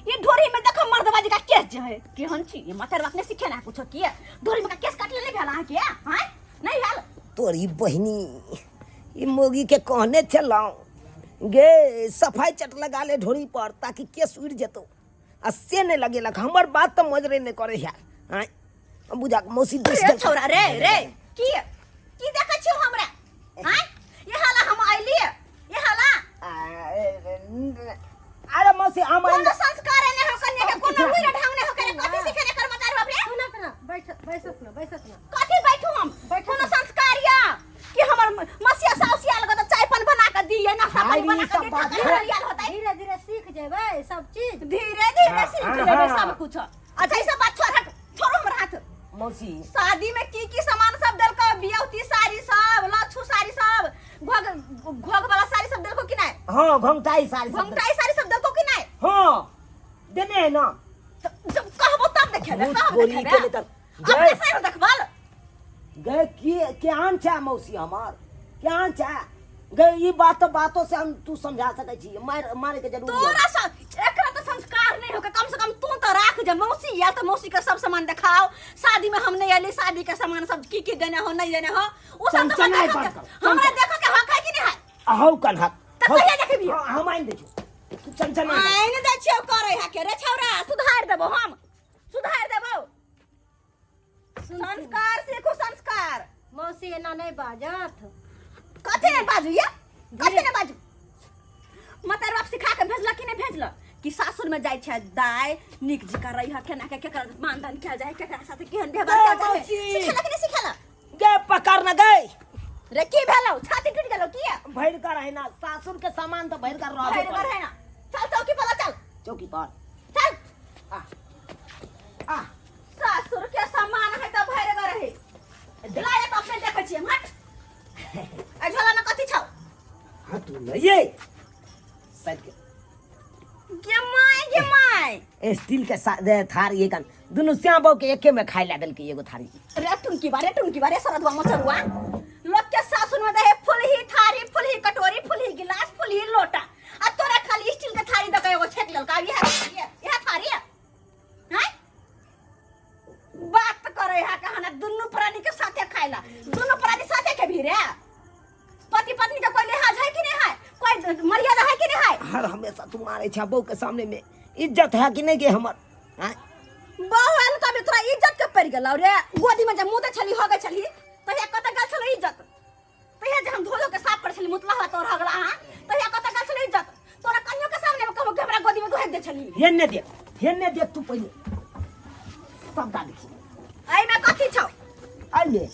ये ढोरी में देखो मर्दवा जी का केस जे है केहन छी ये मातर बाप ने सीखे ना कुछो किए ढोरी में का केस काटले नहीं भेल अहाँ के हां नहीं भेल। तोरी बहिनी, ई मोगी के कहने छलहुँ गे सफाई चट लगा ले ढोरी पर ताकि केस उड़ि जेतौ, आ से नहि लगेलक। हमर बात तऽ मजरे नहि करे है। आँय बुझा मौसी दुस रे छौरा रे रे, की की देखै छियौ हमरा? आँय ये हाला हम अइली ये हाला। अरे मौसी हम कोनो संस्कार नहि हो कन्या के, कोनो रुई ढंग नहि हो करे, कथी सिखेने कर मतार बाप रे? सुनत ना, बैठ बैसत ना, बैसत ना। कथी बैठू हम? कोनो संस्कार या कि हमर मसिया साउसिया लग त चाय पान बना के दिए, नाश्ता पानी बना के सब दिए, बात ठकरी है। हरियाल होतै। धीरे धीरे सीख जेबै सब चीज। धीरे धीरे हाँ, सीख हाँ, जेबै हाँ। सब कुछ। अच्छा ई सब बात छोड़, हट छोड़ो हमर हाथ। मौसी शादी में की की सामान सब देलको? बियौती साड़ी सब, लच्छू साड़ी सब, घोघ घोघ वाला साड़ी सब देलको कि नहीं? हाँ, घोंघटाई साड़ी सब। घोंघटाई साड़ी सब देलको कि नहीं? हाँ देने है ना। तो जब कहबो तब देखेबे, झूठ कहब बोली देखेबे। के नहीं तर- अपने गए। साड़ी देखबल गए की केहन छै मौसी हमर, केहन छै गए? ई बात तो बातों से हम तू समझा सकै छी, मार मारे के जरूरी है। तोरा से एकरा तो संस्कार नहीं होके, कम से कम तू तो राख जे मौसी या तो मौसी के सब सामान देखाओ। शादी में हम नहीं आली, शादी के सामान सब की की देने हो नहीं देने हो उ सब तो चंचनाइ देखो बंद के- कर, हमरा चंचन। देखो के हक है कि नहीं है? अहौ कन हक। त हौ। कहिया देखबी? हाँ, हम आइन दै छियौ, तू चंचना आइन दै छियौ करै है के रे छौरा, सुधार देबो हम, सुधार देबो। संस्कार सीखू संस्कार। मौसी एना नहीं बाजत। कथी नहीं बाजू ये, कथी नहीं बाजू? मतार बाप सिखा के भेजलक कि नहीं भेजलक कि सासुर में जाइ छै दाय नीक जकाँ रही केना के केकर मानधन कयल जाइ, केकरा साथे केहन व्यवहार कयल जाइ? मौसी। सिखेलक कि नहीं सिखेलक? गे पकड़ न गए रे की भेलौ, छाती टूट गेलौ की? भरि कर है ना सासुर के सामान तो भरि कर रहबे भरि कर करे। है ना, चल चौकी पर चल। चौकी पर चल। आ आ सासुर के सामान है त भरि कर है, लाया त अपने देखै छियै। हट, ए झोला में कथी छौ? हाँ तू नहीं ये साइड के। गे my गे my. Steel के थारी ये कन दुनू श्याम बहू के एके में खाए ला देलकै एगो थारी। रे टुनकी बारे, टुनकी बारे, सरदुआ मचरुआ, लोग के सासुर में दहे फुलही थारी, फुलही कटोरी, फुलही गिलास, फुलही लोटा, आ तोरा खाली स्टील के थारी दके एगो छेक लेलका। इहे इहे थारी है हैं? बात करे है कहाना दुनू प्राणी के साथे खाइला, दुनू प्राणी साथे के भी रे। पति पत्नी के कोई लिहाज है कि नहीं है? कोई मर्यादा है कि नहीं है? हर हमेशा तू मारे छा बहू के सामने में, इज्जत है कि नहीं के हमर? हैं? बहू आयल तबे तोरा इज्जत के पड़ गेलौ रे। गोदी में जे मुँह छली हो गई छली तहिया कत गेल छलो इज्जत? तहिया जे हम धोलो के साफ कर छली मुतला हुआ तोर हगला, हां तहिया कत गेल छलो इज्जत? तोरा कन्यो के सामने में कहबो कि हमरा गोदी में दुहाई दे छली। हेने देख, हेने देख, तू पहिले सबटा देखी। एहि में कथी छौ? अइले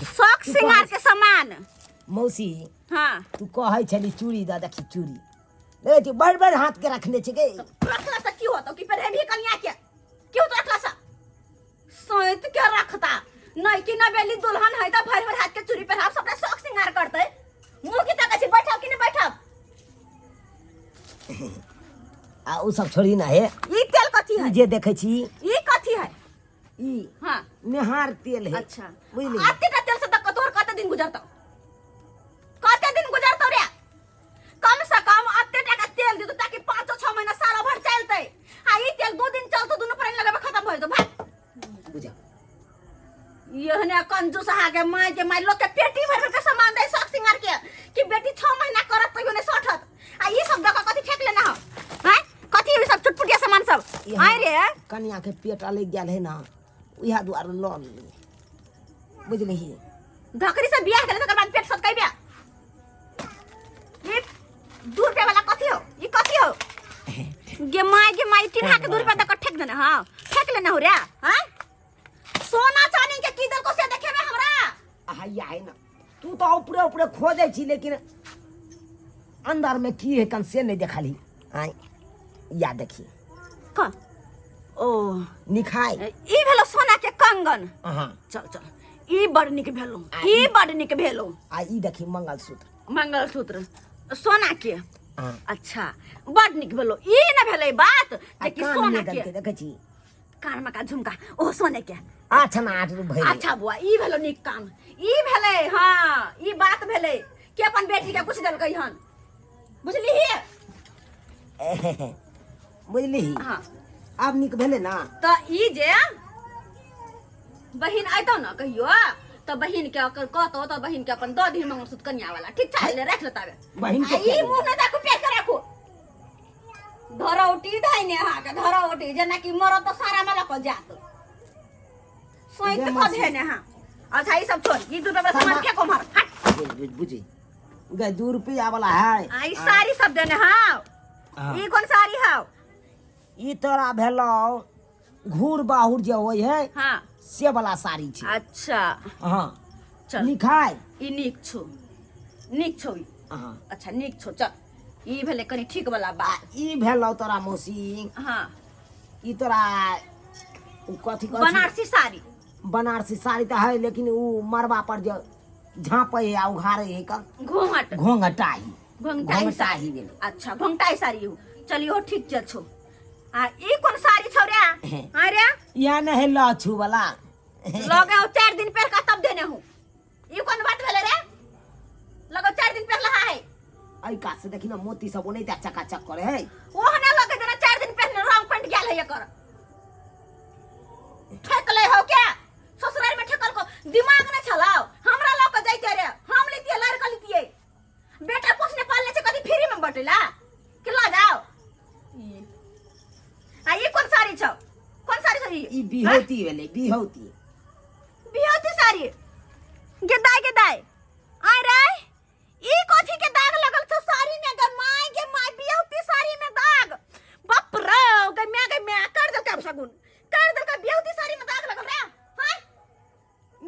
शौक श्रृंगार के सामान। मौसी हाँ तू कहै छली चूड़ी द देखी, चूड़ी देखै छी बड़ बड़ हाथ के रखने छै गे। रखला से की होतो? कि पहले भी कनिया के की होतो रखला से? सैत के रखता नहीं कि नवेली दुल्हन है त भर भर हाथ के चूड़ी पहनाब, सबटा शौक श्रृंगार करते। मुंह की ताकै छी, बैठब कि नहीं बैठब? आ उ सब छोड़ी ना हे। ई तेल कथी है ई जे देखै छी? ई कथी है ई? हाँ नेहार तेल है। अच्छा बुझली? आते का तेल से त तोर कते दिन गुजरतौ, कते दिन गुजरतौ रे? कम से कम अते टाका तेल दितो ताकि पाँचो छह महीना साल भर चलतै, आ ई तेल 2 दिन चलतो, दुनू प्राणी लगेबे खत्म हो जेतौ। भाग। बुझा यहने कंजूस अहाँ के माय के my, लोग के पेटी भर भर के सामान दे शौक सिंगार के कि बेटी 6 महीना करत तैयो नहीं सठत, आ ई सब दक कथी फेंक लेना हो? हैं कथी ई सब चुटपुटिया सामान सब? इहाँ आय रे कनिया के पेट अलगि गेल है ना, उएह दुआरे लऽ लेली, बुझलिही? धकरी से बियाह केले तकर बाद पेट सटकैबे। ई 2 रुपया वाला कथी हो? ई कथी हो गे my गे my? टिन्हा के 2 रुपया दक ठेक देना। हां फेंक लेना हो रे। हां सोना चांदी के की देलको से देखेबे हमरा? हैया है ना, तू तो ऊपरे ऊपरे खोजै छी लेकिन अंदर में की है कन से नहीं देखली। आय या देखी। का ओ निखाय ई भेलो सोना के कंगन। हाँ चल चल, ई बड़ नीक भेलो, ई बड़ नीक भेलो। आ ई देखी मंगलसूत्र। मंगलसूत्र सोना के? हाँ। अच्छा बड़ नीक भेलो। ई न भेलै बात आ जे कि कान में सोना के देलकै, देखै छी? कान में का झुमका, ओ सोने के? 8 ना 8 रुपये। अच्छा बुआ, ई भेलो नीक काम, ई भेलै। हाँ ई बात भेलै कि अपन बेटी के कुछ देलकै हन, बुझलिही? बुझलिही? हाँ। आब नीक भेलै ना? तऽ ई जे बहिन अयतौ ने कहियो, तऽ बहिन के अगर कहतौ तऽ बहिन के अपन दऽ दही मंगलसूत्र कनिया वाला, ठीक छै? ले राख लेताबे। बहिन के आ ई किया? मुंह नहि देखू, पेट के राखू। धरौटी धैने अहाँके धरौटी, जेनाकि मरत तऽ सारा माला पर जात सोइत गे कऽ मौसी। धेने। हाँ, अच्छा, ई सब छोड़, ई 2 रुपया सामान फेको मार, हट। बुझ बुझी गए, 2 रुपया वाला है। आ ई साड़ी सब देने हाँ? हाँ। ई कोन साड़ी हौ? ई तोरा भेलौ घूर बाहुर जे होइ है, से वाला साड़ी छै। अच्छा। हाँ। चल। निखाय। ई नीक छौ, नीक छौ ई। हाँ। अच्छा, नीक छौ। चल, ई भेलै कनि ठीक वाला बात। ई भेलौ तोरा मौसी, ई तोरा उ कथी कहै छै? बनारसी साड़ी। बनारसी साड़ी तऽ है, लेकिन उ मरबा पर जे झाँपै है आ उघारै है कन घोंघट। घोंघटाही। घोंघटाही। घोंघटाही साड़ी भेलै। अच्छा, घोंघटाही साड़ी हो। चल, इहो ठीक चल छौ। आ ई कोन साड़ी छौ रे? हाँ रे। या नहि है लहछू वाला। लगे हो 4 दिन पहल का तब देने हूँ। ई कोन बात भेलै रे? लगो 4 दिन पहले है। एहि कात से देखी ने, मोती सब ओनाहिते चकाचक करे है। ओहने लगे जेना 4 दिन पहले रंग पेंट गेल है एकर। ठेकले हो क्या ससुराल में? ठेकल को दिमाग नहीं छलाओ। हमरा लऽ के जाइते रे, हम लेतिए, लड़ के लेतिए। बेटा पोसने पालने छै, कथी फ्री में बटेला के लऽ जाओ? आ ई कोन साड़ी छौ? कोन साड़ी छौ ई? ई बिहौती भेलै, बिहौती। बिहौती साड़ी। गे दाय, गे दाय, आय रे, ई कथी के दाग लगल छौ साड़ी में? गे my, गे my, बिहौती साड़ी में दाग! बाप रे, गे म्या, गे म्या, कर देलकै अब सगुन, कर देलकै। बिहौती साड़ी में दाग लगल रे, हाय।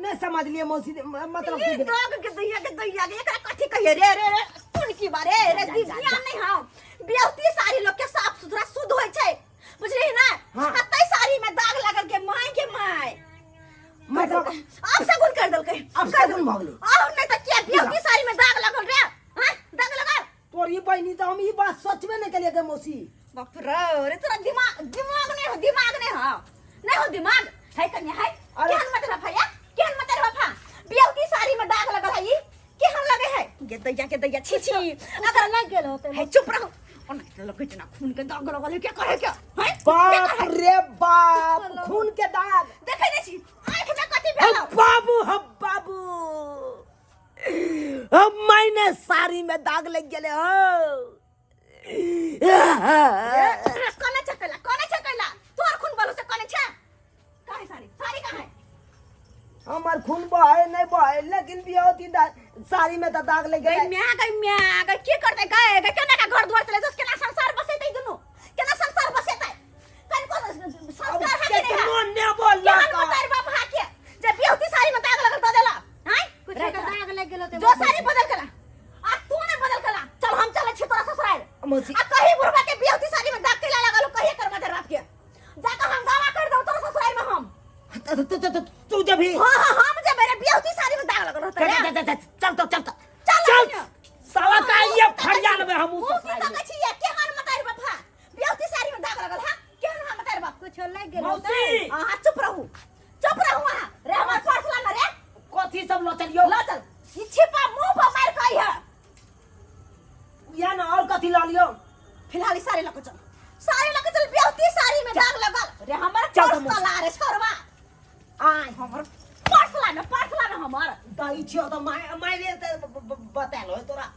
नहि समझलियै मौसी, मतलब की ई भेलै? दाग के दैया, के दैया के, एकरा कथी कहिए रे? रे रे, कोन की बारे रे? जा, जा, दिव्या जा। नहीं। हाँ, बिहौती साड़ी लोग के साफ सुथरा शुद्ध होय छै, बुझलिही ना? हाँ। आ तै साड़ी में दाग लागल के my, के my. मतलब अब सगुन कर देलकै। अब सगुन भऽ गेलै। आउ नहीं त किया बिहौती साड़ी में दाग लागल रे? हां, दाग लगल। तोरी बहिनी, तऽ हम ई बात सोचबे नहि केलियै गे मौसी। बाप रे रे, तोरा दिमाग, दिमाग नहीं हो? दिमाग नहीं हो? नहीं हो दिमाग है कन्या है? अरे। केहन मत रफा या, केहन मत रफा? बिहौती साड़ी में दाग लगल है, ई केहन लगे है? गे दैया, के दैया, छी छी। अगर लग गेल होते। है, चुप रहो। ओना लगे ना खून के दाग लगल है। क्या करे क्या है? बाप रे बाप, खून के दाग! देखे नहीं छी आँख में कथी हम भेल? बाबू, हम बाबू, हम मैंने साड़ी में दाग लग गेले हो। कोने छकला, कोने छकला? तोर खून बोलो से कोने छे? कहाँ है साड़ी? साड़ी कहाँ है? हमर खून बहे नहीं बहे, लेकिन बियौती साड़ी में तो दाग लग गई गेले। म्या, गई म्या, गई, की करते गए गए? केना का घर द्वार चले दोस? केना संसार बसेतै दुनु? केना संसार बसेतै? कन को संस्कार है कि नहीं है? केतनो नेबो केहन लगा मतार बाप हा के जे बियौती साड़ी में दाग लगल दऽ देला? हैं? कुछ के दाग लग गेल होते। जो साड़ी बदल कला आ तू ने बदल कला। चल, हम चले छी तोरा ससुराल। मौसी। आ कही बुढ़वा के बियौती साड़ी में दाग कैला लगल, कहिए कर मदर बाप के जाकर हम दावा कर दऊ तोरा ससुराल में हम। तू जब भी हाँ हाँ, हम जे मेरे बियौती साड़ी में दाग लगल रहता चल रे। चल चल चल तो, चल तो। चल। चल। अभी। साला का ये फरिया लेबै हम मुंह की ससुराल में। तकै छी केहन मतार बाप हा, बियौती साड़ी में दाग लगल हा, केहन हा मतार बाप? कुछ लग गेल होते। मौसी। अहाँ चुप रहू, चुप रहू अहाँ। रे, हमर पर्स ला ना रे। कथी सब लऽ चलियौ? ल चल, ई छिपा मुंह पर मार कही है। या ना, और कथी लऽ लियौ? फिलहाल ई साड़ी लऽ के चल, साड़ी लऽ के चल। बियौती साड़ी में दाग लगल रे, हमर चल पर्स तऽ त ला रे छोरवा। आय। हमर पर्स ला ना, पर्स ला ना हमर। दही छियौ तऽ माय मायरे से बतायल होय तोरा,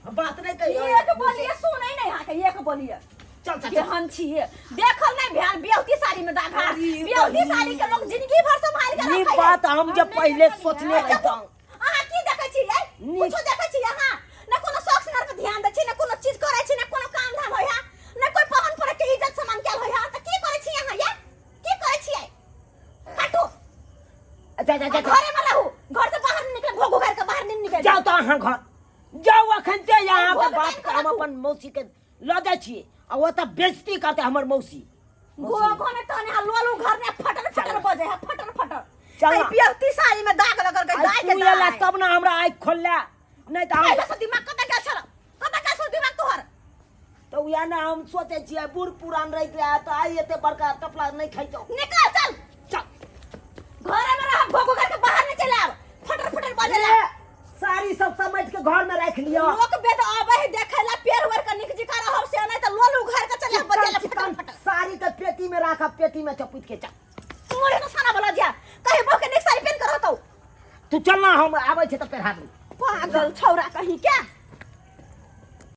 बात नहि कहियो। एक बोलिए सुनै नहीं हा के, एक बोलिए। चल चल चल। केहन छियै देखल नहीं भेल बियौती साड़ी में दाग हा? अरे बियौती बहिन। साड़ी के लोग जिंदगी भर संभाल के ई रखै है। बात हम जब हम नहि पहिले देखलियै। सोचने रहितौं। अहाँ की देखै छियै? नीक। कुछो देखै छियै अहाँ? न कोनो शौक सिंगार पर ध्यान दै छी, न कोनो चीज करै छी, न कोनो काम धाम होय है, न कोई पवन पर के इज्जत सम्मान कैल होय है, त की करै छी अहाँ ये? की करै छियै? हटू। जा जा जा जा। घरे में रहू, घर से बाहर नहीं निकले, घोघो घर के बाहर नहीं निकले। जाउ तऽ अहाँ घर जाउ। अखन ते अहाँके भोग बात के हम राखू। अपन मौसी के लऽ जाइ छियै आ ओतऽ बेइज्जती करतै हमर मौसी। घोघो में तने हा लोलू घर में फटर फटर बजे है, फटर फटर। चल। ऐ बियहती साड़ी में दाग लगल गई आइ दाई के तू एला दाई। तब ना हमरा आँखि खोलले, नहि तऽ हम पहिले से दिमाग कतऽ गेल छल? कतऽ गेल छल दिमाग तोहर? तऽ उएह ने हम सोचै छियै, बूढ़ पुरान रहित रहए तऽ आइ एते बड़का टपला नहि खैतौ। निकल, चल। चल। घरे में रह, घोघो घर के बाहर नहीं चल आब, फटर फटर बजे ला। ए, साड़ी सब समेट के घर में राखि लिअ। लोक बेद आबै है देखै ला, पेड़ वेड़ के निक जिका रहब से, नहीं तऽ लोलू घर के चले बजे ला फटर चिकन फटर। राखब पेटी में चपुत के चल। मोरे तो साना वाला जिया कहे बहु के निक साड़ी पहन कर रहतौ। तू चल ना, हम आबै छै तऽ पेढ़ा देबै। पागल छौरा कहीं क्या।